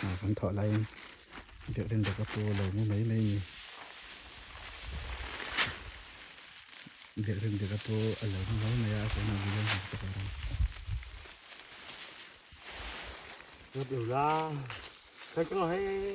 Hna kan thawh laiin biakinn dawk a pu lo mu mai mai a ni. Biakinn dawk a pu a lo mu mai mai a, a tunah video hmuh ka tur a ni.